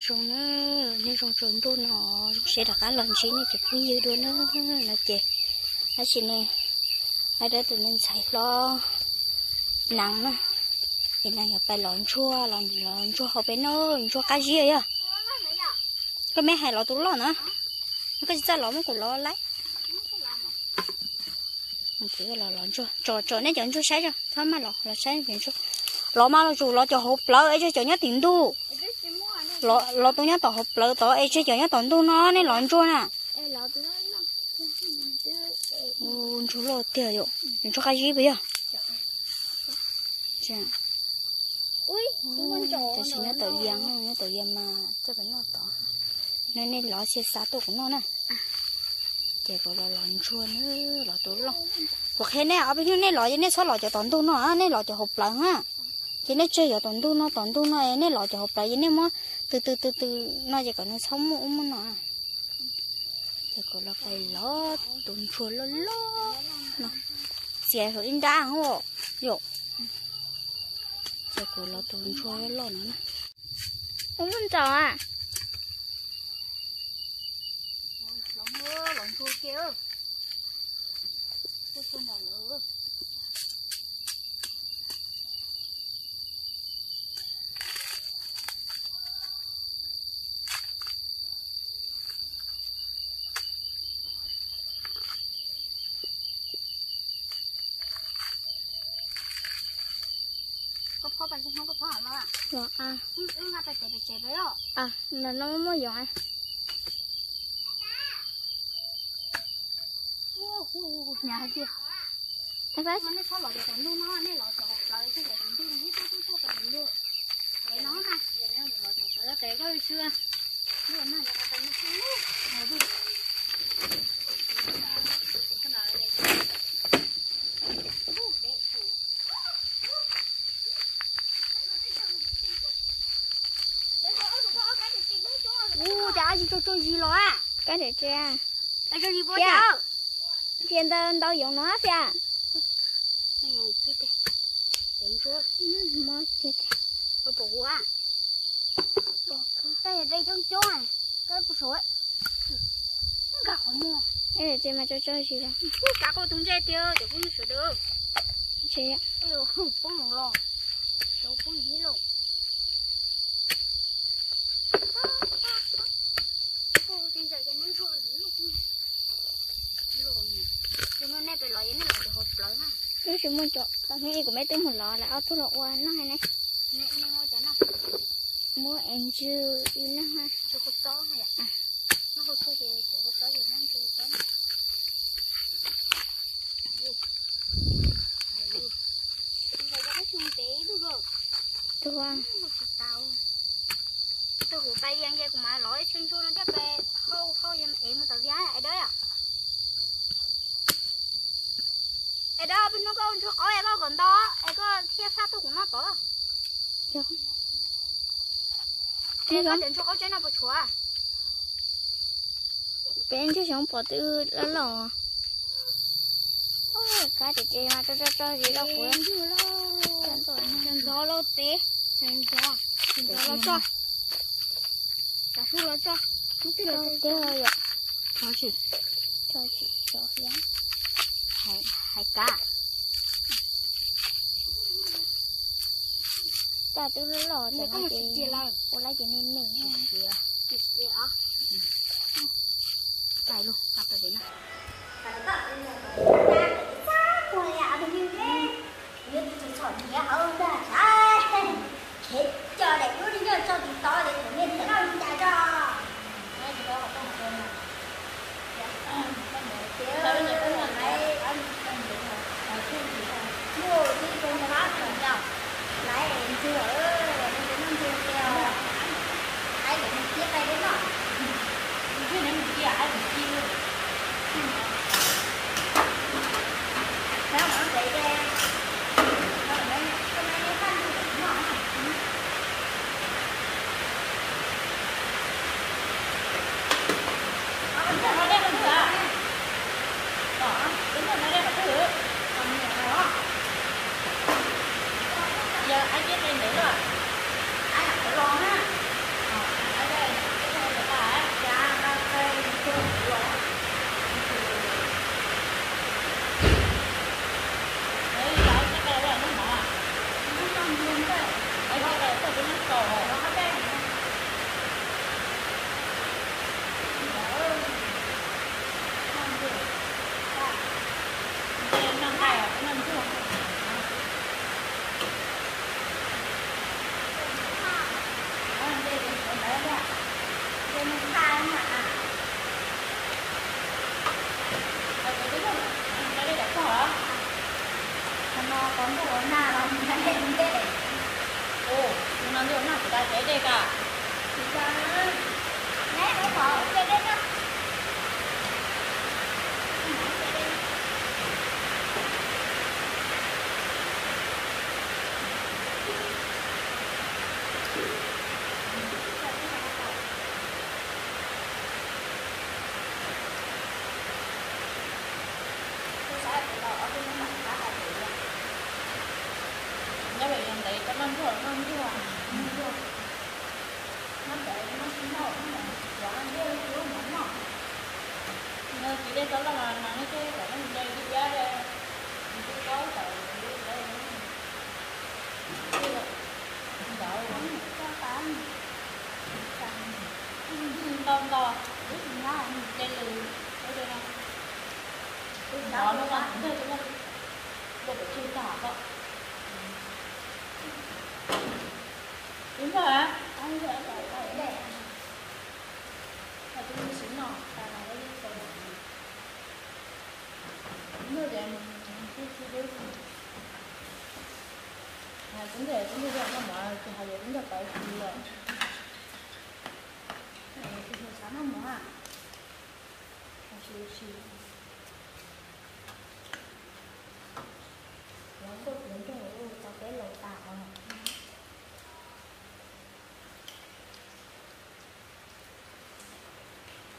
Zoo na, nej zoo tsaus ntuj no, zoo siab rov qab los ntsib nej cov phooj ywg dua na. No ces tab sis ne, dab tus me ntxhais hlob Nees na, ces Nees yuav pais lov ntsuag, los ntsuag hauv peb no, ntsuag qab zib yog. Koj me hais lov tus loj na, koj tsis txawj lov muab kuv lov laib. Tso, tso nej cov ntsuag saib, txhob maj los, los saib cov ntsuag. Lov mas los tsum lov cov hauv plawv es tseg cov nyob tim ntug. Lov tus nyob tom hauv plawv tod es tseg cov nyob tom ntug no, nej lov ntsuag na. Ntsuag loj tiag yom, ntsuag qab zib puas yog? Tiam sis nyob tom yias, nyob tom yias mas coj pem noj tod. Nej lov txhiaj xa tuaj kuv noj na. Ces kuv los lov ntsuag na, lov tus loj. Kuv qhia nej ob peb hnub nej lov ces nej txhob lov cov tom ntug no, nej lov cov hauv plawv na. Ces nej tseg cov tom ntug no, tom ntug no es nej lov cov hauv plawv ces nej muab tw tw tw tw no ces kom nws txhob muaj ub muaj no. Ces kuv los pais lov tus ntsuag loj loj no, txiav hauv ib nrab yom. Ces kuv lov tus ntsuag loj loj no na. Ub muaj ntsaum a. Koj phob pas xyov koj phob hov los? Los a. Wb nqa pais tes pem tsev pem os. A, no no muaj yoov a. Hnyav hais tias nej txhob los cov tom ntug no, nej los cov hauv plawv, nej los cov tom ntug, nej tuaj tuaj cov tom ntug. Pem no na, los cov tom plawv, pem koj xwb. Ntug no yog tom ntug xwb. Ua cas tsis tso tso zis los a? Kab niam tsev, tso zis puas cas? Cia ntau ntau yoov no Fia. Kab niam tsev coob coob, kab puas suav. Nkag qhov muag. Kab niam tsev mas tso tso zis los. Kav koj tus ntsej tiag cov phooj ywg sawv daws. Tsev. Poob los, cov poob ib los. Tus no nej pem los, nej los cov hauv plawv na. Wb tsis muaj cov, kuv me twb mus lov lawm ob tug los ua noj ne. Muab es ntsw ib noj. Tus, tus kuv pais vias ces kuv mam lov ib txhia ntsuag no coj pem hauj hauj es mus tom vias es dawb yom. Es dawb, peb hnub koj ntsuag qaub es koj kom nto es koj thiaj xa tuaj kuv noj tod. Es koj cov ntsuag qaub tseeb no puas tshuav? Peb ntsuag xyoob pom twb loj loj. Kab tias tsev mas tso tso tso zis rau kuv. Ntxov los tev, ntxov, ntxov los tso. Tav su los tso. Tso tsis, tso tsis tso hiab. Hais kab. Tag twb loj loj ces ua lawv ces me me. Tsis siav. Tsis siav. Txais lus, txais lus na. Khev coj daim duab li nyob tso tiv tod ces thaum nej nrhiav noj li cas tso. Muaj tib zoo qab thaum yog laiv ntsuag, ai lawv mus ciab qai deb noj. Ntsuag neb mus ciab ai mus ciab. Yog ai ciab qe ntawd los, ai los na. Ntawm no koj ntuj ua nag los mus ntej ntej. Ua no ntuj ua nag kuv tas tsev dej ka. Neb ua qhov ua dej dej no. Nyob pem yog ntev rau noj nruag noj nruag noj nruag. Nyob pem noj tsis noj, noj ntawd tsis noj, noj tsis noj. Nws tsis dej tau loj mas mas neb twb kom neb mus de ib yam de, nws twb paub tawm lub ntawd. Ntawd ntau ntau, lub tsis nyob de lws, lub de no. Tus ntawd no mas ntawd tus no, tus pem tseg tag koj. Tus ntawd a, tus ntawd siv no, tus ntawd ces tus ntawd, tus ntawd noj mov ces hais tias tus ntawd tawv xwb lawm. Tus ntawd xav noj mov a. Tus ntawd tuaj tus ntawd tau peb laus tas os.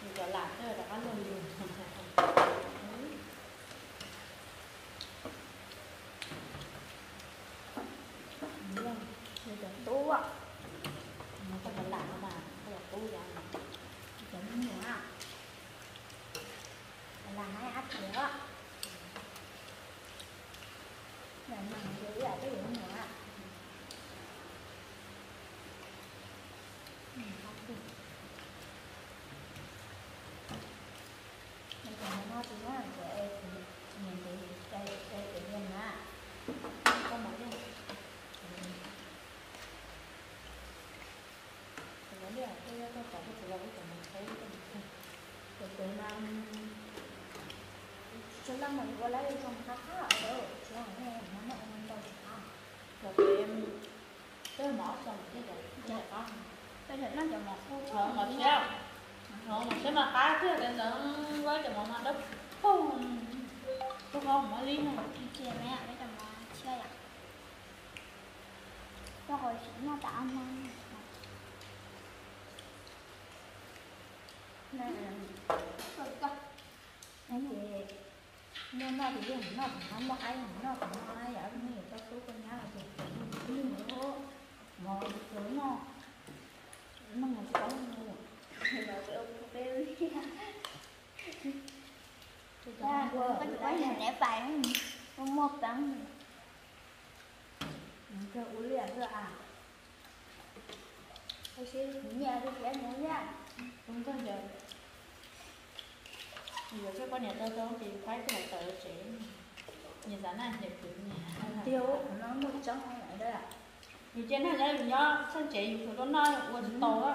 Yus cov lam twb rov qab luag lus. Yus cov tub, koj cov lam no mas koj cov tub yom, yus cov me nyuam, cov lam hais ab tsi os. Lam no yus ib yam twb yus me nyuam. Cov no tsis muab ces niam ntxiv cai cai ces niam na, koj mus ib. Tus no liaj, koj yog koj tau koj tsis tau ib tug mus thaij ib tug mus thaij. Tus pem mas tsis tshua loj mas ua lawv zoo qab qab lawm, tsis hais nej mas nej ua ntau tsis qab. Tus pem twb mov ob xyoos thiab, ua qab. Mov siab, mov siab mas qab thiab, ntawd ua cov mov mas dawb paug. Koj qhov mov li no. Tsis me, cov mov siab yom. Koj qhov tsis noj tas ob hmo. Noj noj tus yog noj tus no, muaj qaib noj tus no, yog me nyuam tau tub koj nyab los ces mus mov tus noj, noj mus tsis tau mus. Ua pais muaj peev. Ua liaj xwb a. Tab sis kuv nyiam tus tias mus liaj. Tus koj yog, yus txoj poj niam tau tau ces yus pab tus hais tawm tsev, nyias xav naj nyias kwv nyias. Tiag, kuv no muaj tseeb lawm a. Yus cia nag nyob yus nyob txheej tsev yus tsuas tau noj ua tsis tau a.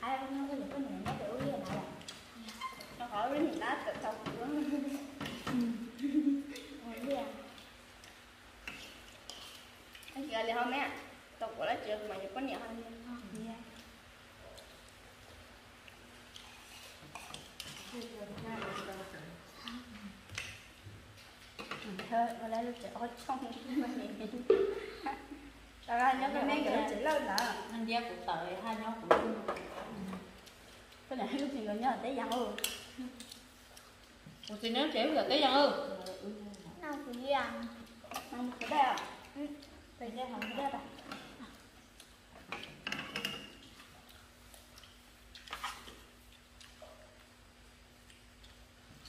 Ai, no koj cov poj niam nyob pem ub liaj na. Rau qhov ub niam tab tawm tau kuv ua liaj. Tab sis li ho me, tau kuv lab tsev mas yus poj niam ho liaj. Ua lawv lub tsev ob tshooj. Ntiab kuv tawm haj nyob kuv. Koj niam lub tsev nkawd nyob teb yas. Kuv txiv nyob tsev yam teb yas.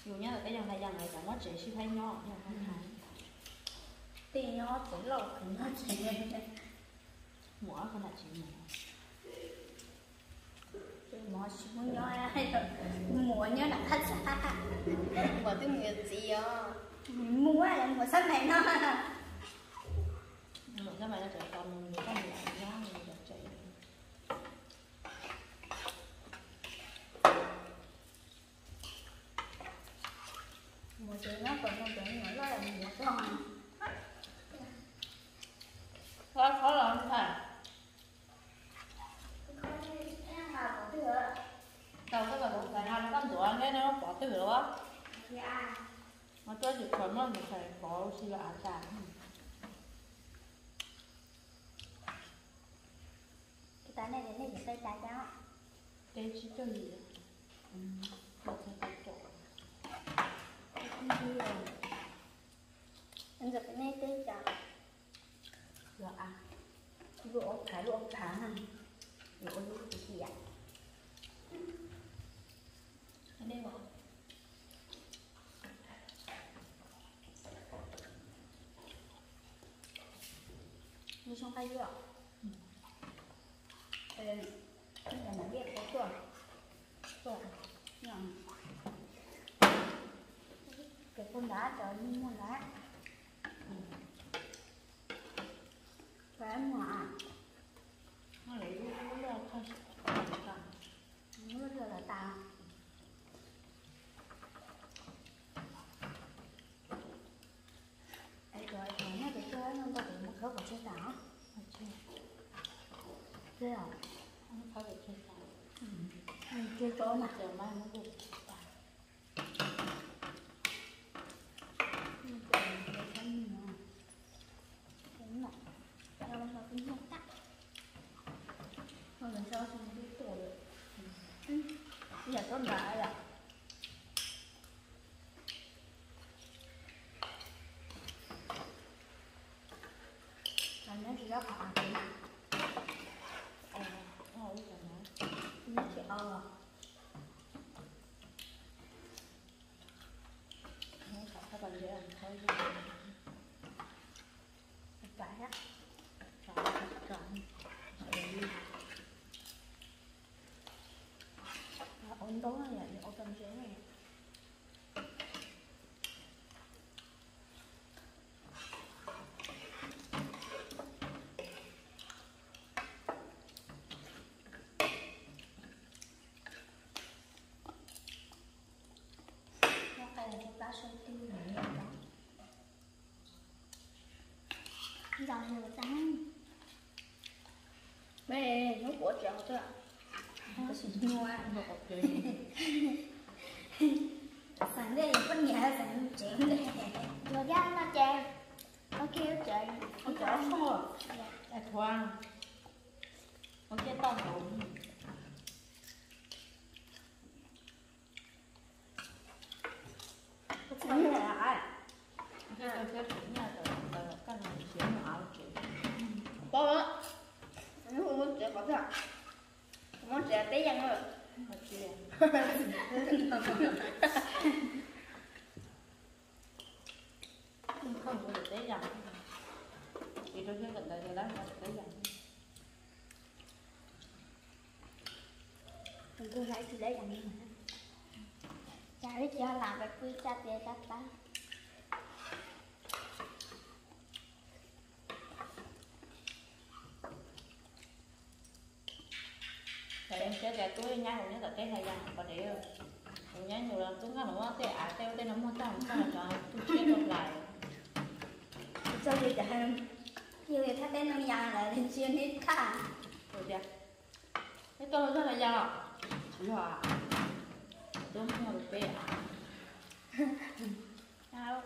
Yus nyob teb yas hais yas lawv cov muab tsev sib faib nyob. Tej nyob tsev loj, kuv nyob tsev, muam ob qho nram tsev mus. Ces mov tsis muab nyob, muam nyob nram qab txaj. Muam twb mus yuav txiv os. Mus, muam xab mais no. Muam xab Nej, nej tsis tau cai cai. Teb tsis tau li. Ntxawm nej teb cai. Lub ua khav, lub ua khav na, ua lub tiam tiam. Lub xyoob qab yuav. Cov nam liaj qhuav tuaj, tuaj, cov pug nrad, cov muag nrad. Cov muag, lub loj loj tas. Es cov, cov nyob pem toj no ntau pem mus khawb pov tseg tas. Tseg os. Tseg tso na. Yam tsob nrad yom. Nyob tsis yob qhov av pem na. Nyob tsis o. Ua ntau yom, ua tau ntse. Ntxaus hlua tag. Peb hnub quav tsev twb, tab sis hnub, xeem ntej poj niam xeem tsev ntej. Yuav thiab no ces, ua kiag tsev, ua cov tshuaj, thuav, ua kiag toj hauv. Paub, muab tsev qhov twg? Muab tsev peb yees lawm. Teb yam, tsis rau siab kawm ntawv ces lawv ua teb yam. Tus twg lawv tsis lawv yam li, cas ib tsis lam peb pw tsa tias tsa tab. Txawm tias tub nyab kuv nyob tom teb Naj Yas pov dev, kuv nyab nus los tub nkag los muab tej av tej ua tej no muag tag tag cov tub siab rau hlais. Txog li cas, yog li thaj teb Naj Yas lawm li tsis yog neb thaj. Tias, neb tuaj zog Naj Yas los? Tsis yog, tuaj muag rau peb av.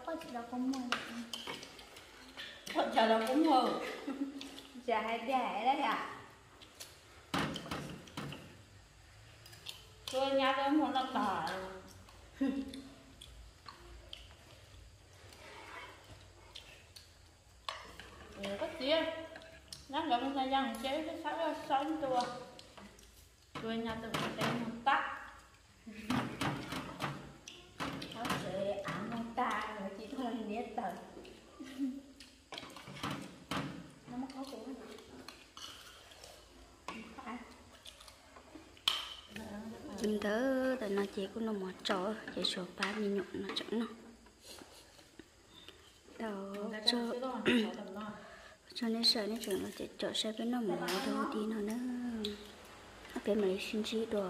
Koj tsis los koj muag, koj tsis los koj muag. Tsis hais tias hais lawm yom. Tuaj nyab tuaj muag noj tag. Koj txiv, nyab nkawd mus Naj Yas ces ib sab laj sab ntua. Tuaj nyab tuaj mus teb muag tag. Txhob tsev av muag tag, tsis tau niam tawm. Li ntawd, tam no ces kuj noj mov tsau ces tshuav pab me nyuam no tseem noj. Tau, tso nej saib, nej tseem los caum saib peb noj mov rau hauv ti no na. Peb mam li sib ntsib dua.